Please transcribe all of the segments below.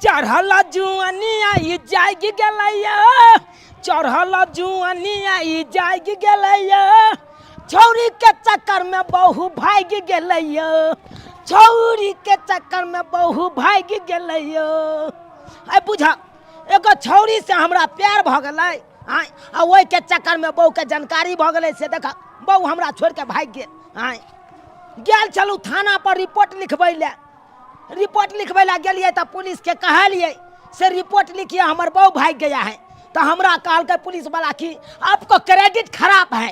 चढ़ल जुआनिया ई जागि गेलैया, चढ़ल जुआनिया ई जागि गेलैया, छौरी के चक्कर में बहु भागि गेलैया, छौरी के चक्कर में बहु भागि गेलैया। आइ बुझा, एगो छौरी से हमरा प्यार भऽ गेलै आँय, आ ओहिके चक्करमे बहुके जानकारी भऽ गेलै, से देख बहु हमरा छोड़ि कऽ भागि गेल। आँय, गेल छलहुँ थाना पर रिपोर्ट लिखबै लए, रिपोर्ट लिखबै लए गेलियै तऽ पुलिसके कहलियै से रिपोर्ट लिखिए, हमर बहु भागि गया है। तऽ हमरा कहलकै पुलिसवला कि आपको क्रेडिट खराब है।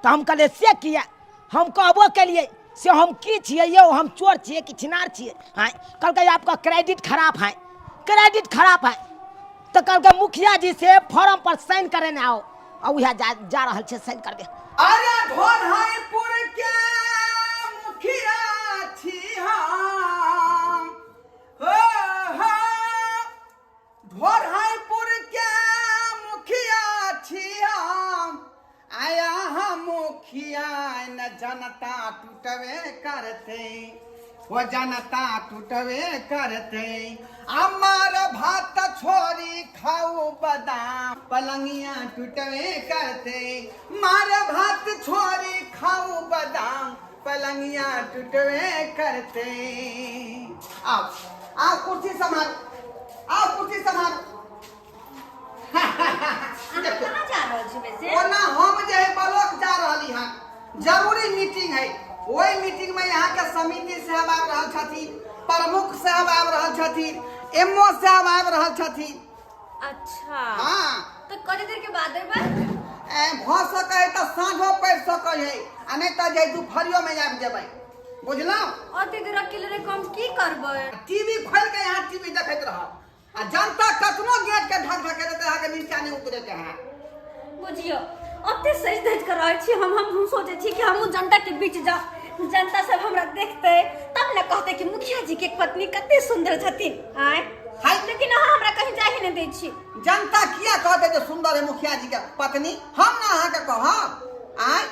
तऽ हम कहलियै से किया? हम कहबो केलियै से हम की छियै यौ, हम चोर छियै कि छिनार छियै? आँय, कहलकै आपका क्रेडिट खराब है, क्रेडिट खराब है। तऽ कहलकै मुखिया जी से फॉर्म पर साइन करेने आओ, आ उएह जा जा रहल छै साइन करबे। अरे ढोढाईपुर के मुखिया छी हम, हो हो, ढोढाईपुर के मुखिया छी हम, आया हम मुखिया न जनता टूटबे करते, वो जनता टूटबे करते। अमर भात छोरी खाऊ बादाम, पलंगिया टूटबे करते। मार भात छोरी खाऊ बादाम, पलंगिया टूटबे करते। आओ आओ कुर्सी संभाल, आओ कुर्सी संभाल। अहाँ कहाँ जा रहल छी वैसे? ओना हम जे है ब्लॉक जा रहली हन, जरूरी मीटिंग है। ओहि मीटिंग में यहाँ के समिति साहब आबि रहल छथिन, प्रमुख साहब आबि रहल छथिन, एमओ साहब आबि रहल छथिन। अच्छा। हाँ। तऽ कते देर के बाद एबै? ए, भऽ सकै है तऽ साँझो पड़ि सकै है, आ नहि तऽ जे दुपहरियो में आबि जेबै, बुझलहुँ? ओते देर अकेले रहि कऽ हम की करबै? टीवी खोलि के यहाँ टीवी देखैत रहब, आ जनता कतनो गेट के ढक ढक देते अहाँके नीचा नहि उतरे के है। बुझियो ओते सज धज कर रहै छी हम, हम सोचै छी कि हमहूँ जनता के बीच जा, जनता सब हमरा देखते तब ने कहते कि मुखिया जी के पत्नी कते सुंदर छथिन। आँय हाय। लेकिन अहाँ हमरा कहीं जा ही नहीं दै छी। जनता किया कहते जे सुंदर है मुखिया जी के पत्नी? हम ना अहाँके कहब। आँय,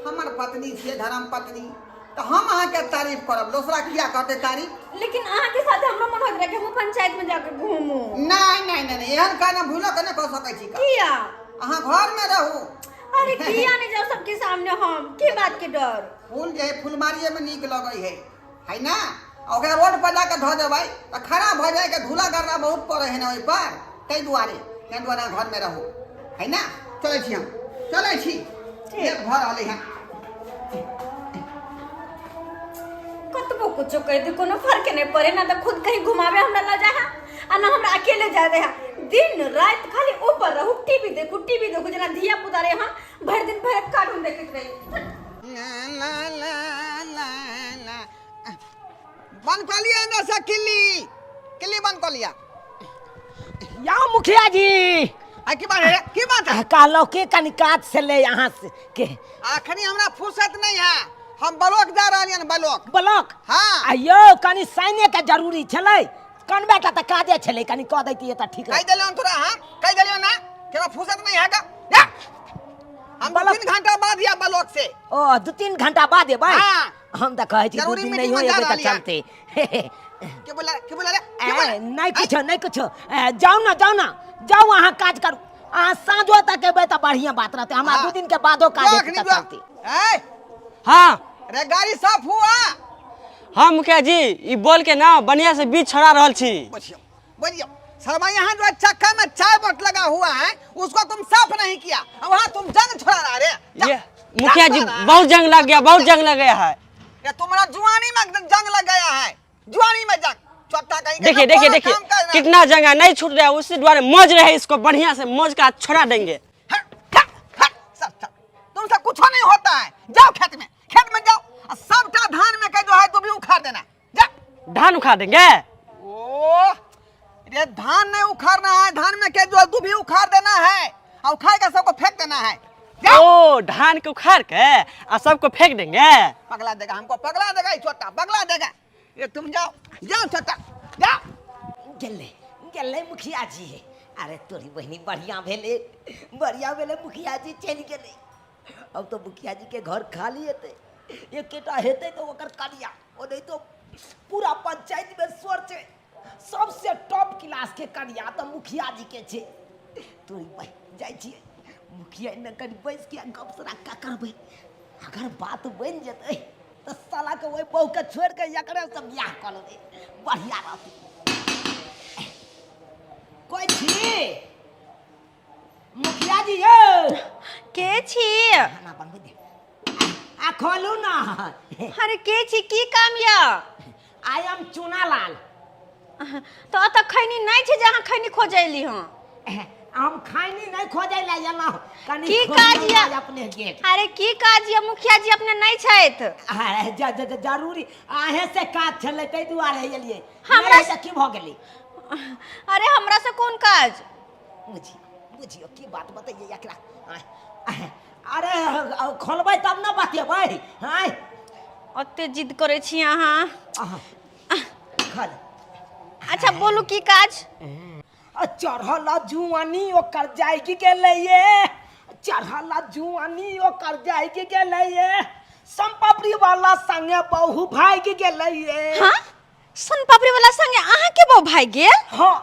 हमर पत्नी छियै, धर्म पत्नी, तऽ हम अहाँके तारीफ करब, दोसरा किया कहते तारीफ? लेकिन अहाँके साथ हमरो मन होइत रहे कि हम पंचायत में जाके घूमू। नहीं नहीं नहीं, नहीं, एहन कहना भूलो के नहीं कह सकै छी। किया? अहाँ घर में रहू। अरे किया नहीं जाओ सबके सामने हम, की बात के डर? फूल जे है फुलमारिये में नीक लगै है, है ना? आ ओकरा रोड पर जाके धऽ देबै तऽ खराब भऽ जाय के, धूला गर्दा बहुत पड़ै है ना ओहि पर, ताहि दुआरे अहाँ घर में रहू, है ना? चलै छी हम, चलै छी, लेट भऽ रहलै है। कतबो कुछो कह दे कोनो फर्क नहीं पड़े ना, तो खुद कहीं घुमावे हमरा ला जाए आ ना हमरा अकेले जाए दे। दिन रात खाली ऊपर रहू, टीवी देखू, टीवी देखू, जेना धिया पुता रहे हम भरि दिन भरि कार्टून देखैत रही। ला ला ला ला ला। बंद कऽ लिअ अंदर से किल्ली, किल्ली बंद कऽ लिअ। या मुखिया जी। आ की बात है, की बात है? कहलहुँ कि कनि काज से ले यहाँ से के। अखनी हमरा फुर्सत नहीं है, हम ब्लॉक जा रहलियन हन, ब्लॉक। ब्लॉक? हाँ। आयो कनि साइने के जरूरी छलै, कनबे टा तऽ काजे छलै, कनि कऽ दैतियै तऽ ठीक कहि रहतै। देलियन तोरा, हम कहि देलियन ना कि हमरा फुर्सत नहीं है का। जा। हम ब्लॉक- 2-3 घंटा बाद या ब्लॉक से। ओ 2-3 घंटा बाद एबै? हाँ। हम तऽ कहै छी 2 जरूरी दिन मीटिंग नहियो में जा एबै तऽ रहली हन। चलतै। के बोला, के बोला रे, के बोला? ए, नहीं कुछो, नहीं कुछो। ए, जाउ ना, जाउ ना, जाउ अहाँ काज करू। अहाँ साँझो तक एबै तऽ बढ़िया बात रहतै, हमरा हाँ। 2 दिन के बादो काज जो हेतै अखनी तऽ जो। चलतै। ए, हाँ। रे गाड़ी साफ हुआ? हाँ मुखिया जी, ई बोल के ना बढ़िया से बीच छोड़ा रहल छी। बोलियो, बोलियो। शर्मा यहाँ जो चक्का में चाय बोट लगा हुआ है उसको तुम साफ नहीं किया, अब वहाँ तुम जंग छोड़ा रहा रे। जा, ये मुखिया जंग जी छोड़ा रहा है। बहुत जंग लग गया, बहुत जंग लग गया है। ये तुम्हारा जुआनी में जंग लग गया है, जुआनी में जंग। चौथा कहीं के देखिए, ना देखिए, कोनो देखिए, काम कर रहा। कितना जंग है, नहीं छूट रहा है, उसी द्वारे मौज रहे, इसको बढ़िया से मौज का छोड़ा देंगे। हट, हट, हट, सब, सब। तुमसे कुछ नहीं होता है, जाओ खेत में, खेत में जाओ, और सबटा धान में के जो है तो भी उखाड़ देना, जा। धान उखाड़ देंगे? ओ रे धान नहीं उखाड़ना है, धान में के जो है तू भी उखाड़ देना है, और उखाड़ के सबको फेंक देना है। जाओ। ओ धान के उखाड़ के और सबको फेंक देंगे? पगला देगा हमको, पगला देगा ये छोटा, पगला देगा ये। तुम जाओ, जाओ छोटा, जाओ। गेलै, गेलै मुखिया जी। अरे तोरी बहिनी बढ़िया भेलै, बढ़िया भेलै, मुखिया जी चलि गेलै। अब तो मुखिया जी के घर खाली हेतै, एकेटा हेतै तऽ ओकर कनिया, ओ नहीं तो पूरा पंचायत में स्वर छै, सबसे विकास के कनिया तऽ मुखिया जी के छै। तोरी बहि जाइ छियै मुखिया ने, कनि बैस के गप सराक्का करबै। अगर बात बनि जेतै तऽ साला के ओहि बहू के छोड़ि के एकरे से बियाह कऽ लेबै, बढ़िया रहतै। कोइ छी मुखिया जी यौ? के छी? खाना बनबै दे आ खोलू ना। अरे के छी, की काम यऽ? I am Chunalal. तऽ ओतऽ खैनी नहि छै जे अहाँ खैनी खोजैली हँ? हम खैनी नहि खोजै लए एलहुँ, कनि की खोलू काज ना यऽ? अपने गेट। अरे की काज यऽ? मुखिया जी अपने नहि छथि। अरे जरूरी अहें से काज छलै, ताहि दुआरे एलियै। हमरा नहि तऽ की भऽ गेलै? अरे हमरा से कोन काज? बुझियौ बुझियौ, की बात बतैयै एकरा। आँय, आँय, अरे खोलबै तब ने बतेबै। आँय, ओते जिद करै छी अहाँ? अहाँ खोल। अच्छा बोलू, की काज? आ चढ़ल जुआनी ओकर जागि गेलै ये, चढ़ल जुआनी ओकर जागि गेलै ये, सोनपापड़ी वाला संगे बहु भागि गेलै ये। हाँ, सोन पापड़ी वाला संगे अहाँ के बहु भागि गेल? हाँ,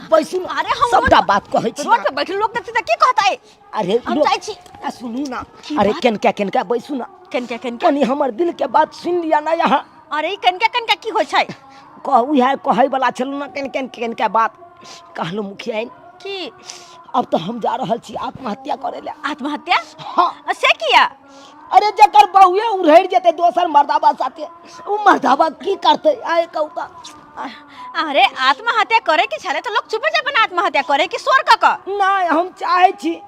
बैसू ना। अरे हम सबटा बात कहै छी। रोड पे बैठल लोग देखतै तऽ की कहतै? अरे हम लोग- जाइ छी। आ सुनू ना। की अरे बात? केनका केनका, बैसू ना। कनिका कनिका। कनी हमर दिल के बात सुनि लिअ ना यहाँ। अरे ई कनिका कनिका की होइ छै? कहू, इएह कहै वाला छलहुँ ना, केन केन केनका बात कहलहुँ मुखिया। की? अब तऽ हम जा रहल छी आत्महत्या करे ले। आत्महत्या? हाँ। आ से किया? अरे जकर बहुए उड़हरि जेतै दोसर मर्दाबा साथे, ओ मर्दाबा की करतै आइ कहू तऽ? अरे आत्महत्या करे के छलै तऽ लोक चुपे चाप आत्महत्या करे कि शोर कऽ कऽ? नहि, हम चाहै छी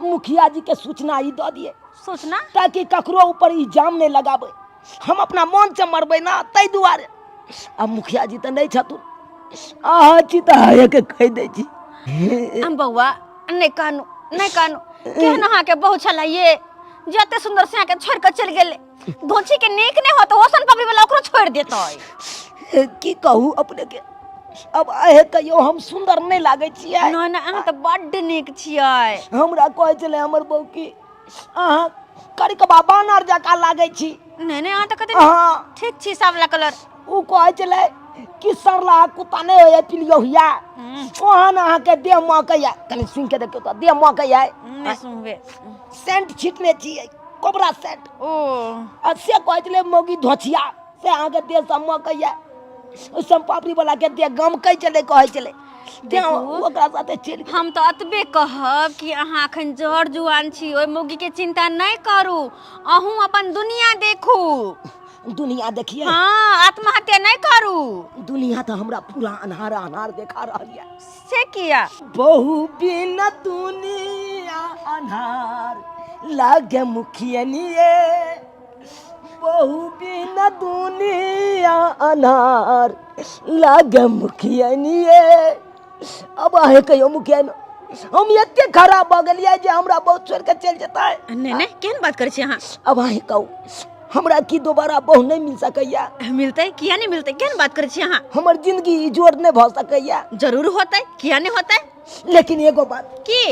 मुखिया जी के सूचना ई दऽ दिए। सूचना? ताकि ककरो ऊपर इल्जाम नहि लगाबै, हम अपना मन से मरबै ना, ताहि दुआरे। आ मुखिया जी तऽ नहि छथुन, अहाँ छी तऽ अहेँके कहि दै छी। हम बौआ, नहि कानू, नहि कानू। केहन अहाँके बहु छलै ये जते सुंदर से अहाँके छोड़ कऽ चलि गेलै। धोछी के नीक नहि होत, ओ सन पबड़ी वाला ओकरो छोड़ देतै। की कहू अपनेके, अब अहे कहियो, हम सुंदर नहि लागै छियै? नहि नहि, अहाँ तऽ बड्ड नीक छियै। हमरा कहै छलै हमर बहू की अहाँ करिकबा बानर जकाँ लागै छी। नहि नहि, अहाँ तऽ कते अहाँ ठीक छी, सावला कलर। ओ कहै छलै कि सरला कुत्ता नहि होइए पिलियौहिया, ओहन अहाँके देह महकैया। कनि सुनि के देखियौ तऽ, देह महकैया? नहि सुनबै। सेंट छिटने छियै, कोबरा सेंट। ओ। आ से कहै छलै मौगी धोछिया से अहाँके देह सब महकैया, ओहि सोनपापड़ी वाला के देह गमकै छलै, कहै छलै तें देखू। ओकरा साथे चलि गेलै। हम तऽ एतबे कहब कि अहाँ एखन जर जुआन छी, ओहि मौगीके चिंता नहि करू, अहूँ अपन दुनिया देखू। दुनिया देखिए? हाँ, आत्महत्या नहि करू। दुनिया तऽ हमरा पूरा अन्हार अन्हार देखा रहल यऽ। से किया? बहु बिन दुनिया अन्हार लागे मुखियनिए, बहु बिन दुनिया अन्हार लागे मुखियनिए। अब अहें कहियो मुखिया, हम एते खराब भऽ गेलियै जे हमरा बहुत छोड़ि कऽ चलि जेतै? नहि नहि, केहन बात करै छी अहाँ? अब अहें कहू, हमरा की दोबारा बहु नहि मिल सकैया? मिलतै, किया नहि मिलतै? केहन बात करै छी अहाँ? हमर जिंदगी इजोर नहि भऽ सकैया? जरूर होतै, किया नहि होतै? लेकिन एगो बात। की?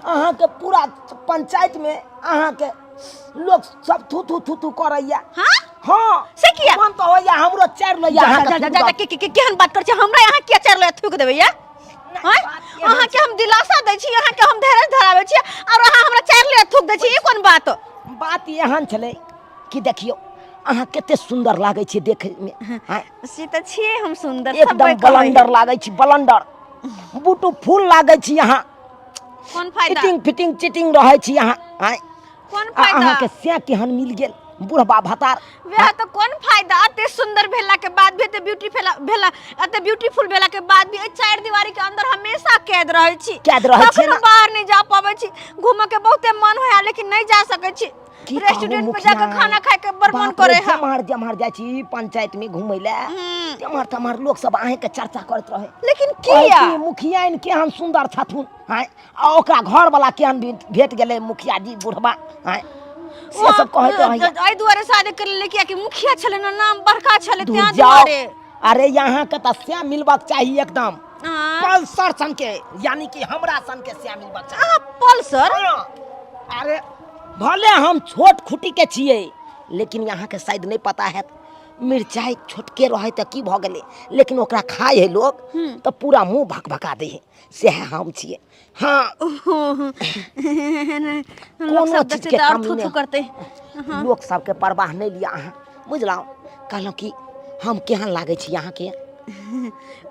अहाँके पूरा पंचायत में अहाँके लोक सब थू थू थू थू करैया। हाँ? हाँ। से किया? मन तऽ होइया हमरो चारि लैया जा अहाँके जा जा थूक जा दऽ। के के केहन बात करै छी? हमरा यहाँ किया चारि लैया थूक देबै या? नहि, आँय? बात एहन अहाँके हम दिलासा दै छी, अहाँके हम धैर्य धराबै छी और अहाँ हमरा चारि लैया थूक दै छी, ई कोन बात? बात एहन छलै कि देखियौ, अहाँ कते सुन्दर लागै छी देखैमे, आँय? से तऽ छियै हम सुन्दर, सब एकदम कोइ कहै। बलंडर लागै छी, बलंडर बूटू फूल लागै छी अहाँ। कोन फायदा? इटिंग फिटिंग चिटिंग रहै छी अहाँ, आँय? कोन आ फायदा? अहाँके से केहन मिल गेल बुढ़बा भतार। वएह तऽ, कोन फायदा एते सुंदर भेला के बाद भी, एते ब्यूटी भेला, एते ब्यूटीफुल भेला के बाद भी एहि चारि दीवारी के अंदर हमेशा कैद रहै छी। कैद रहै छी कखनो ना? बाहर नहीं जा पाबै छी। घूमऽ के बहुते मन होया लेकिन नहीं जा सकै छी। की कहू रेस्टोरेंट पे मुखिया? जाके खाना खाए के बड़ मन बाप रे, करे है। जम्हार जम्हार जाइ छी पंचायत में घूमै ले, तेम्हर तेम्हर लोक सब अहें के चर्चा करैत रहे। लेकिन कहै किया? कि मुखियाइन केहन सुन्दर छथुन, आँय, आ ओकरा घर वाला केहन भेट गेलै मुखिया जी बुढ़बा, आँय, से सब कहैत रहैया। एहि दुआरे शादी कर लेले किया कि मुखिया छलै ना, नाम बड़का छलै, दूर तें जाओ। दुआरे। अरे यहाँ के तऽ सैह मिलबाक चाही एकदम आँय? पल्सर सन के, यानी कि हमरा सन के सैह मिलबाक चाही। अहाँ पल्सर? हाँ। अरे भले हम छोट खुटी के छियै, लेकिन यहाँ के शायद नहीं पता है। मिरचाइ छोटके रहै तऽ की भऽ गेलै, लेकिन ओकरा खाइ है लोग तऽ पूरा मुँह भकभका दै है। सएह हम छियै। हाँ, लोक कोनो सब चीजके देखतै तऽ आओर कमी थू नहि। थू करतै। लोक सबके परवाह नहि लिअ अहाँ, बुझलहुँ? कहलहुँ कि हम केहन लागै छी अहाँके?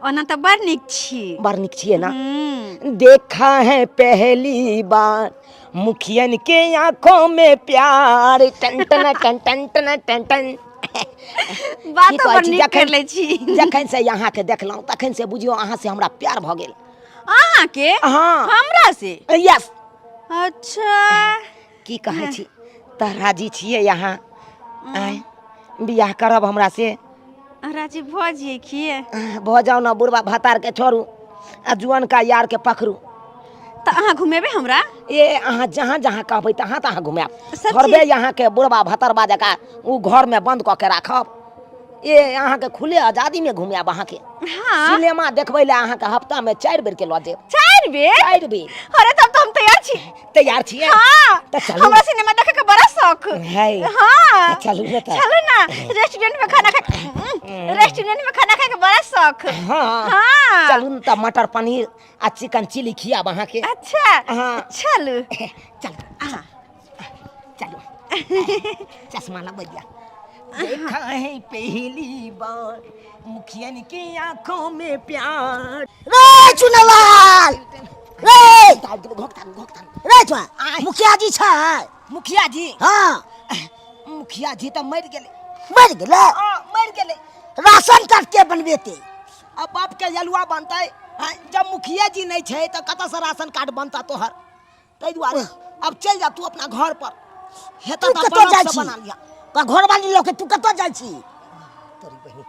ओना तऽ बड़ नीक छी। बड़ नीक छियै ने? हम्म। देखा है पहली बार मुखियन के आंखों में प्यार, टन टन टन टन टन टन टन। बात की तऽ कहै बड़ छी, नीक जखन कर लै छी। जखन से अहाँके देखलहुँ तखन से बुझियौ अहाँ से हमरा प्यार भऽ गेल। अहाँके? हाँ। हमरा से? यस। अच्छा, की कहै छी, तऽ राजी छियै अहाँ? आँय, बियाह करब हमरा से? राजी भऽ जियै की? भऽ जाउ ने। बुढ़बा भतारके छोड़ू आ जुअनका यारके पकड़ू। तऽ अहाँ घुमेबै हमरा? ए, अहाँ जहाँ जहाँ कहबै तहाँ तहाँ घुमायब। सच्ची? थोड़बे अहाँके बुढ़बा भतरबा जकाँ ओ घरमे बन्द कऽ के राखब? ए, अहाँके खुले आजादीमे घुमायब अहाँके। हाँ। सिनेमा देखबै लए अहाँके हफ्तामे 4 बेर के लऽ जायब। 4 बेर? 4 बेर। अरे, तब तो हम तैयार छी। तैयार छियै? हाँ। तऽ चलू। हमरा सिनेमा देखे के बड़ा शौक है। हाँ। तऽ चलू ने तऽ। चलू ना, रेस्टोरेंट में खाना खा, रेस्टोरेंट में खाना खाए के बड़ा शौक। हाँ। हाँ। चलू ने तऽ, मटर पनीर आ चिकन चिली खियाब अहाँके। अच्छा। हाँ। चलू। चलू चलू, चश्मा लगबैया। देखा है पहली बार मुखियन की आंखों में प्यार। रे चुनलाल रे, घोकतान। रे चुआ, मुखिया जी छै? मुखिया जी? हाँ। मुखिया जी तऽ मरि गेलै। मरि गेलै? हाँ, मरि गेलै। राशन कार्ड के बनबेतै? अब बाप के जलुआ बनतै? आँय, जब मुखिया जी नहि छै तऽ कतऽसँ राशन कार्ड बनता तोहर? ताहि दुआरे अब चलि जा तू अपना घर पर। हेतऽ तू तऽ कतऽ जाइ ब्लॉक से छी? बना लिअ। का घरवाली लऽ के तू कतऽ जाइ छी? तोरी बहिनी,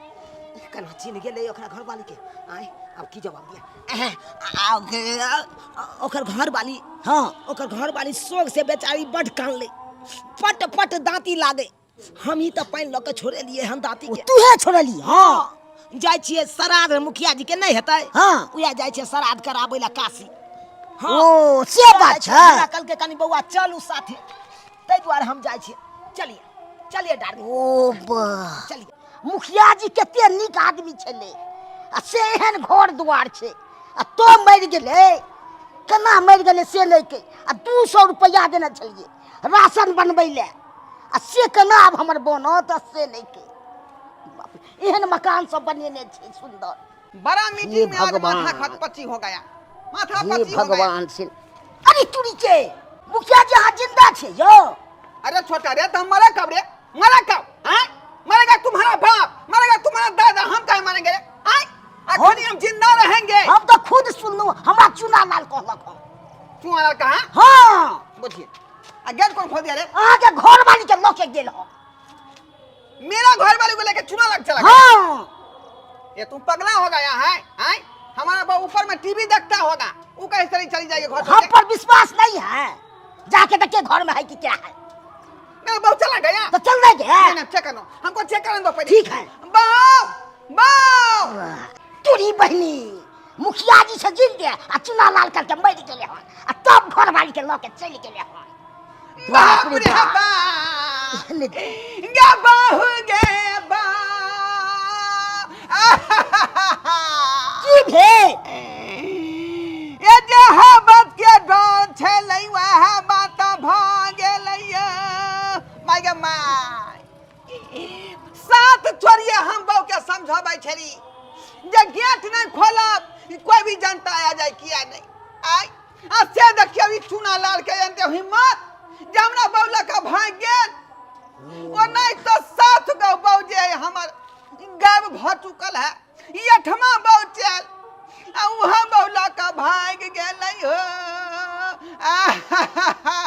केना चिन्ह गेलै ओकरा घरवाली के? आँय, आब की जवाब दिया? एह, ओकर घरवाली, हाँ, ओकर घरवाली शोक से बेचारी बड कानलै, पट पट दाँती लागै। हम ही तऽ पानि लऽ के छोड़ेलियै हन दाँती ओ के। तूहे छोड़ली? हाँ, जाइ छियै श्राद्ध मुखिया जी के नहि हेतै? हाँ। उएह जाइ छियै श्राद्ध कराबै लए काशी। हाँ। ओ से बात छै। हमरा कहलकै कनि बौआ चलू साथे, ताहि दुआरे हम जाइ छियै। चलिए चलिए डार्लिंग। ओ बा, चलिए। मुखिया जी कते नीक आदमी छलै आ से एहन घर दुआर छै आ तो मरि गेलै। केना मरि गेलै से नहि के आ 200 रुपैआ देने छलियै राशन बनबै लए आ से केना आब हमर बनत आ से नहि के। बाप रे, एहन मकान सब बनेने छै सुन्दर। बड़ा मीटिंग में आज भगवान। माथा खतपच्ची हो गया, माथा हे पच्ची हो गया। भगवान से, अरे तुरी के मुखिया जी अहाँ जिंदा छै यौ? अरे छोटा रे, तो मरे कब रे? मरे कब? हैं, मरेगा तुम्हारा बाप, मरेगा तुम्हारा दादा, हम काहे मरेंगे रे? हैं, अखनी हम जिंदा रहेंगे। हम तऽ खुद सुनलहुँ, हमरा चुना लाल कहलक हन। चुआ कहा? हाँ। बुझिए, आ गेट कौन खोल दिया रे? अहाँके घरवाली के लऽ के गेल हन। मेरा घर वाले को लेके चुना लग चला गया? हाँ। ये तुम पगला हो गया है? हैं, हमारा बहू ऊपर में टीवी देखता होगा, वो कैसे चली चली जाएगी घर छोड़ हम के? पर विश्वास नहीं है, जाके देखिए घर में है कि क्या है। मेरा बहू चला गया तो चल रहे गया। नहीं, नहीं, चेक करो, हमको चेक करने दो पहले। ठीक है। बाप बाप, तोरी बहनी, मुखिया जी से जिन दे आ चुना लाल करके मरि गेलै हन आ तब घरवाली के लऽ के चलि गेलै हन। बाप रे बाप, एहन गे बहू गे बाप, की भेल? ये जे बात के डर छलै वएह बात भऽ गेलै। माय गे my, सात छोड़िए हम बहू के समझाबै छली जे गेट नहीं खोलब, कोई भी जनता आ जाए, किया नहीं आय। आ से देखियौ, ई चूना लाल के एते हिम्मत जे हमरा बहू लऽ कऽ भागि गेल। ओ नहीं तो 7 गो बहू जे हमर गायब भऽ चुकल है, ई अठमा बहू चल आ उहाँ बहू लऽ कऽ भागि गेलै हो। आहाहाहा।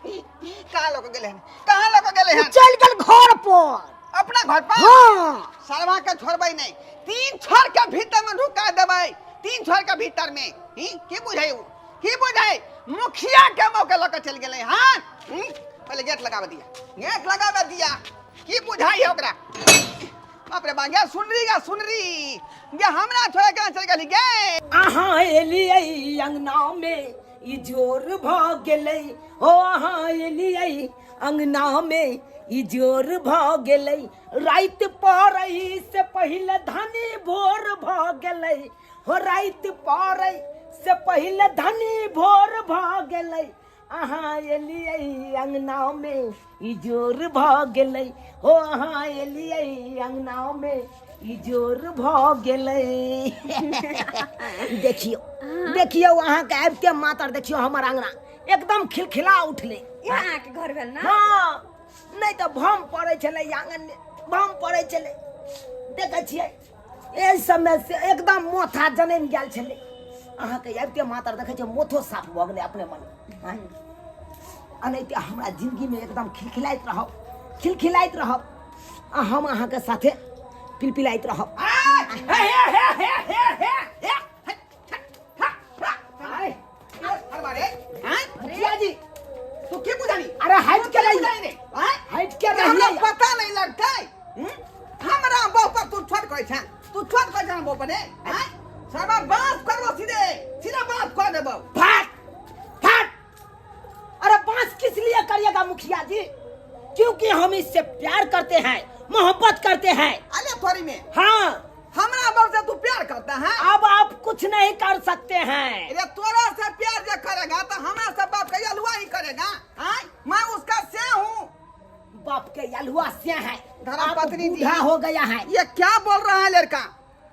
कहाँ लऽ कऽ गेलै हन? कहाँ लऽ कऽ गेलै हन? चलि गेल घर पर। अपना घर पर? हाँ। सरवा के छोड़बै नहीं, 3 छोर के भीतर में ढुका देबै, 3 छोर के भीतर में ही। की बुझै उ? की बुझै मुखिया के मौके लऽ के चलि गेलै? हाँ, पहले गेट लगाबे दिया, गेट लगाबे दिया। की बुझाई है ओकरा? बाप रे बा, गे सुनरी, गे सुनरी गे, हमरा छोड़ के चलि गेली गे। अहाँ एलियै अंगना में ई जोर भऽ गेलै हो, अहाँ एलियै अंगना में इजोर भऽ गेलै। राति पड़ै से पहिले धनी भोर भऽ गेलै, हो राति पड़ै से पहिले धनी भोर भऽ गेलै। अहाँ एलियै अंगना में इजोर भऽ गेलै, हो अहाँ एलियै अंगना में इजोर भऽ गेलै। देखियौ देखियौ, अहाँके आबिते मातर देखियौ हमर अंगना एकदम खिलखिला उठलै। इएह अहाँके घर भेल ने? हँ, नहि तऽ भम पड़ै छलै आङ्गनमे, भम पड़ै छलै। देखै छियै एहि समय से एकदम मोथा जनमि गेल छलै। अहाँके आबिते मातर देखै छियै मोथो साफ भऽ गेलै अपने मन। एनाहिते हमरा जिन्दगीमे एकदम खिलखिलाइत रहब, खिलखिलाइत रहब, आ हम अहाँके साथे पिलपिलाइत रहब। हे हे हे हे हे हे हे मुखिया जी, तू की बुझानी? अरे हट के रही, बुझानी रे आय? हट के हमरा रही। पता नहीं लगता है। हमरा बहू पर तू छोट कहै छा, तू छोट कहै छा बहू पर रे आय? सरबा बात करबो, सीधे सीधे बात कर देबो। फट फट। अरे बांस किस लिए करिएगा मुखिया जी? क्योंकि हम इससे प्यार करते हैं, मोहब्बत करते हैं। अरे थोड़ी में। हाँ, हमरा बहू से तू प्यार करता है? अब आप कुछ नहीं कर सकते हैं। अरे तोरा से प्यार जो करेगा तो हमरा से बाप के अलुआ ही करेगा। आय? मैं उसका से हूँ। बाप के अलुआ से है। धर्म आप पत्नी जी। बूढ़ा हो गया है। ये क्या बोल रहा है लड़का,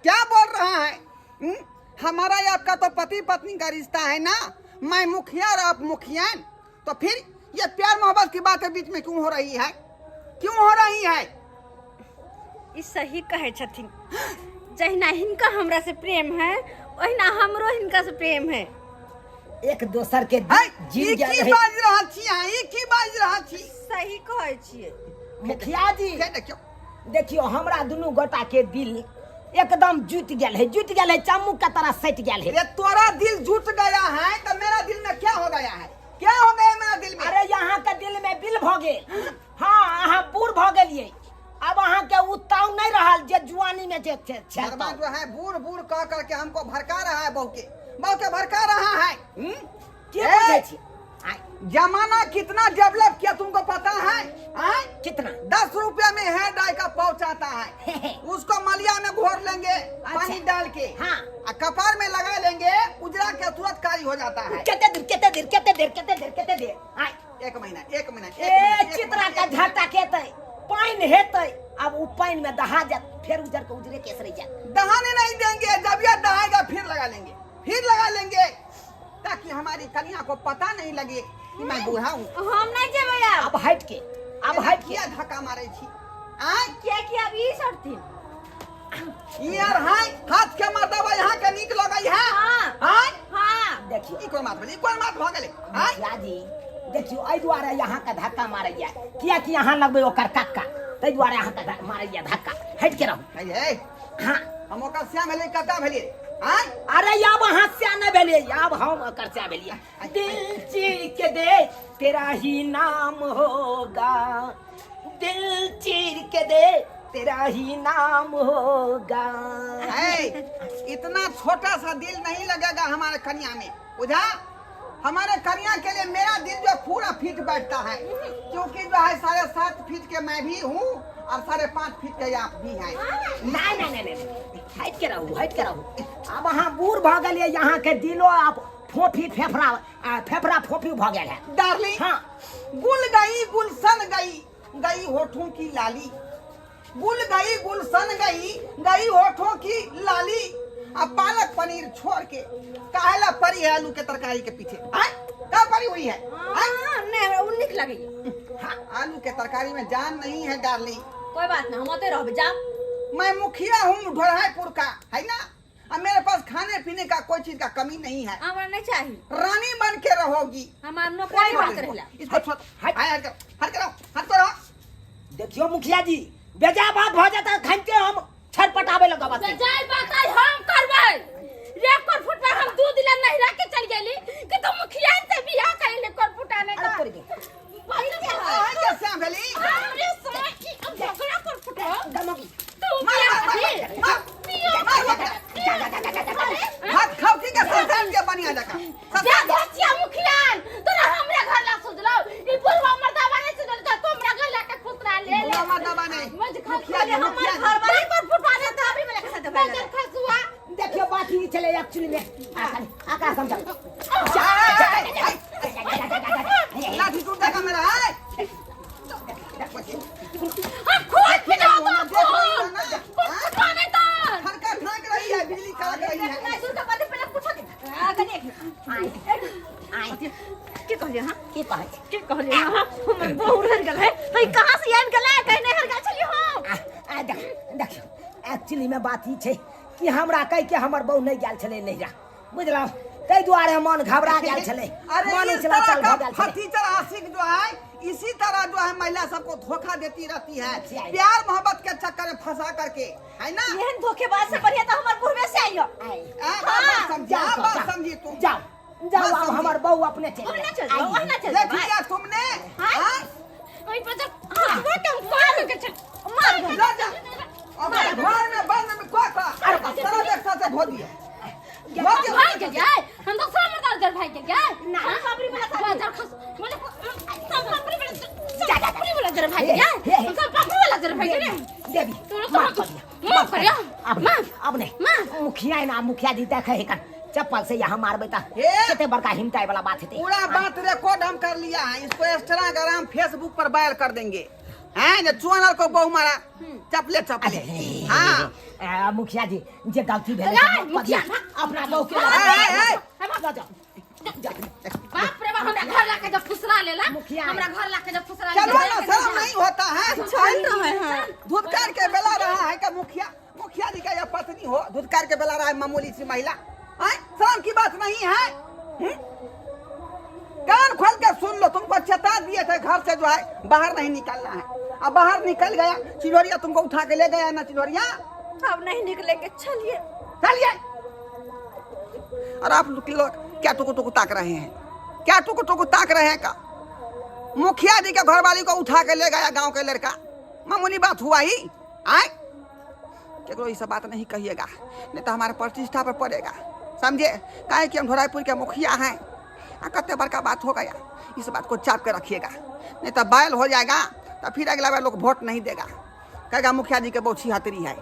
क्या बोल रहा है? हमारा ये आपका तो पति पत्नी का रिश्ता है ना, मैं मुखिया और आप मुखियान, तो फिर ये प्यार मोहब्बत की बातें बीच में क्यों हो रही है, क्यों हो रही है? ई सही कहै छथिन, जहिना हिनका हमरा से प्रेम है ओहिना हमरो हिनका से प्रेम है। एक दोसर के है, जीव ई गेल की रहे। बाजि रहल छी अहाँ, ई की बाजि रहल छी? सही कहै छियै मुखिया जी। के देखियौ, देखियौ हमरा दुनू गोटा के दिल एकदम जुट गेल है, जुट गेल है, चम्मू के तरह सटि गेल है। अरे तोरा दिल जुट गया है तो मेरा दिल में क्या हो गया है, क्या हो गया मेरा दिल में? अरे यहाँ के दिल में बिल भ गेल। हाँ, अहाँ बूढ़ भ गेलियै, अब अहाँ के उताव नहीं रहल जे जुआनी में जे छे छे शर्मा जो है बूढ़ बूढ़ कह करके हमको भड़का रहा है, बहू के बहू के भड़का रहा है। के ए! बुझै छी? आय, जमाना कितना डेवलप किया तुमको पता है? आय? कितना? 10 रुपया में हेयर डाई का पाउच आता है, उसको मलिया में घोर लेंगे पानी डाल के, हाँ। आ कपार में लगा लेंगे, उजरा के तुरंत कारी हो जाता है। कते देर, कते देर, कते देर, कते देर, कते देर? आय। एक महीना, एक महीना, एक ए महीना, एक चित्रा महीना, के एक झाटा खेतै, पानि हेतै, अब उ पानि में दहा जात, फेर उजर के उजरे केस रहि जात। दहाने नहीं देंगे, जब यह दहाएगा फिर लगा लेंगे, फिर लगा लेंगे, ताकि हमारी कन्या को पता नहीं लगे कि मैं बूढ़ा हूँ। हम नहीं जेबै आब। अब हट के, अब हट के। किया धक्का मारे छी? आय? किया कि अब ई सरथिन। ई यार हाय, हाथ के मर्दबा यहाँ के नीक लगै है। हाँ। आय? हाँ। देखियो। ई कोन बात भेलै? ई कोन बात भऽ गेलै? आय? मुखिया जी, देखियो एहि दुआरे यहाँ के धक्का मारैया, कियाकि यहाँ लगबै ओकर कक्का, ताहि दुआरे यहाँ के मारैया धक्का। हटि के रहू। हे, हे। हाँ। हम ओकर श्याम भेलियै, कक्का भेलियै। आय? अरे आब अहाँ श्याम नहि भेलियै, आब हम ओकर श्याम भेलियै। दिल चीर के दे तेरा ही नाम होगा, दिल चीर के दे तेरा ही नाम होगा। है, इतना छोटा सा दिल नहीं लगेगा हमारे कन्या में, बुझा? हमारे कन्या के लिए मेरा दिल जो पूरा फिट बैठता है, क्योंकि जो है 7.5 फीट के मैं भी हूँ और 5.5 फीट के आप भी हैं। नहीं नहीं नहीं नहीं, हट के रहू, हट के रहू। अब अहाँ बूढ़ भऽ गेलियै, यहाँ के दिलो आप फोफी फेफड़ा, आ, फेफड़ा फोफी भऽ गेल है। डार्लिंग। हाँ। गुल गई गुलशन गई, गई होठों की लाली, गुल गई गुलशन गई, गई होठों की लाली। अब पालक पनीर छोड़ के काहेला पड़ी है आलू के तरकारी के पीछे? आय? का पड़ी हुई है? आय? हाँ, नहीं, हमरा उ नीक लगैया। हाँ, आलू के तरकारी में जान नहीं है डार्लिंग। कोई बात नहीं, हम ओते रहबे, जा। मैं मुखिया हूँ ढोरहापुर का, है ना? अब मेरे पास खाने पीने का कोई चीज का कमी नहीं है। हमरा नहीं चाहिए। रानी बन के रहोगी। हमार नौकरी बात रहला। इसको छोड़, हट, हट करो, हट करो, हट करो। देखियो मुखिया जी, बेजा बात भ जाता खनते हम छटपटावे लगब। बेजाय बात आई हम करबै। रे कोर फुट पर हम दूध ला नहीं रख के चल गेली कि तू मुखिया से बियाह कर ले कोर फुटाने का। अरे तोरी के। बच्चे है। आय के श्याम भेली? अरे साकी अब झगड़ा कर फुटो। दमकी। तू मार, बियाह मार, कर। मार, मार, मार, मार। हाथ खाओ की के संतान के बनिया जका। जा घचिया मुखियान, तोरा हमरे घर ला सुझलौ। ई बुढ़वा मर्दावा नहीं सुझल। छलै एक्चुअली में आका समझाउ। लाठी टूट जाएगा मेरा है। हम खून पिलाओ तो खून कुछ नहीं तो खड़का खड़क रही है, बिजली कड़क रही है। नहीं सुन तो पहले पहले पूछो के आ कनी एक आय के कहलिए हां? की कहै छी? के कहलिए हां? हमर बहू रह गेल है तो ई कहां से आबि गेलै? कहीं नहीं हर गेल छलियै हम। आ देख देखियौ, एक्चुअली में बात ई छै कि हमरा कहि के हमर बहू नहि गेल छलै नैहरा, बुझलहुँ? ताहि दुआरे मन घबरा गेल छलै। अरे मन इस उछला तरह चल का भऽ गेल छलै। फटीचर आशिक जो है, इसी तरह जो है महिला सबको धोखा देती रहती है, अच्छा। प्यार मोहब्बत के चक्कर में फंसा करके, है ना? एहन धोखेबाज से बढ़िया तो हमर बुढ़वे से आइयो। आय, आ, बात हाँ, समझी, जाओ, आ, बात जाओ। समझी तुम। जाओ जाओ, बस आब समझी। हमर बहू अपने चलि ओहिना गेल। चल जाओ, ओहिना चल देख जाओ। लिया तुमने? हाँ? हाँ? ओहि पर जब कुतबो के हम मार के चल मार जा जा, अब घर में बंद में को का तरह देख साथे धो दिए, धो दिए। भाग के जाए हम तो सब मर्दार जर भाग के जाए ना बाबरी वाला था जर खस बोले सब बाबरी वाला, सब बाबरी वाला जर भाग के जाए, हम सब बाबरी वाला जर भाग के जाए। देवी, तोरा तो माफ कर दिया, माफ करिया। अब माफ। अब नहीं। माफ। मुखिया ना, मुखिया जी देखे है कन चप्पल से यहाँ मारबे त हे। कते बड़का हिमताई वाला बात हेतै। पूरा बात रिकॉर्ड हम कर लिया है, इसको इंस्टाग्राम फेसबुक पर वायरल कर देंगे, हैं जे चुअनर को बहु मारा चपले चपले। अरे, हाँ। आ, मुखिया जी जे गलती भेलै ए, से माफ कर मुखिया। दिया। अपना बहू के ए, ए, ए। लऽ जाओ, जाओ। बाप रे बाप, हमरा घर लाके जब फुसरा लेला। मुखिया। हमरा घर लाके जब फुसरा चलो लेला। ना, शर्म नहीं होता है? चल रहे हैं। धुतकार के बेला रहा है का मुखिया, मुखिया जी का यह पत्नी हो, धुतकार के बेला रहा है मामूली सी महिला, आय? शर्म की बात नहीं है, हम्म? कान खोल के सुन लो, तुमको चेता दिए थे घर से जो है बाहर नहीं निकलना है, अब बाहर निकल गया, चिल्होरिया तुमको उठा के ले गया ना चिल्होरिया? अब नहीं निकलेंगे, चलिए। चलिए। और आप लोग क्या टुकु टुकु ताक रहे हैं, क्या टुकु टुकु ताक रहे हैं का? मुखिया जी के घरवाली को उठा के ले गया गांव के लड़का, मामूली बात हुआ ही? आए केकरो ये सब बात नहीं कहिएगा, नहीं तो हमारे प्रतिष्ठा पर पड़ेगा, समझे? काहे कि हम ढोराईपुर के मुखिया हैं, आ कत्ते बड़का बात हो गया, इस बात को चाप के रखिएगा, नहीं तो बैल हो जाएगा तो फिर अगला बार लोग वोट नहीं देगा, कहेगा मुखिया जी के बहुत छिहत्तरी है।